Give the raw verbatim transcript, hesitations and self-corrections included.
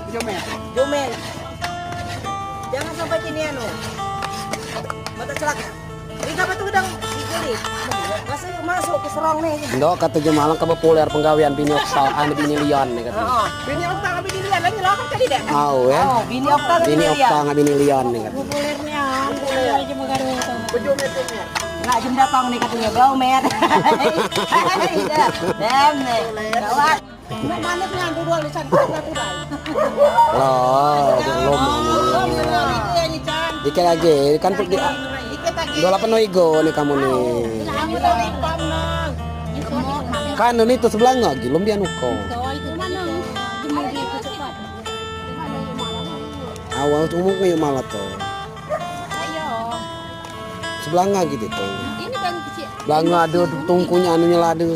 Jomen. Jomen. Jangan sampai kini anu. Mata celaka. Ini apa tu gedang? Ini. Masuk, masuk ke serong ni. Ndok, kata Jomen, alangkah populer penggawean bini okta, ah, bini lian ni kata. Oh, bini okta, bini lian, lagi lawan tadi deh. Au, eh. Oh, bini okta, bini lian. Bini okta, bini lian ni kata. Populernya, populer. Nak jem datang ni katanya, bau mer. Dem ni. Gawat. Nak manis ni, dua-dua lisan, satu-satu. Lah, belum. Oh, belum. Dikit lagi, kan di, dikit lagi. Dua lapan no igo ni kamu ni. Kan ni tu sebelah lagi, belum dia nuko. Awas, umur kayu malat tu. Sebelah lagi tu. Ini bang kecil. Belanga ada tungkunya anunya lada.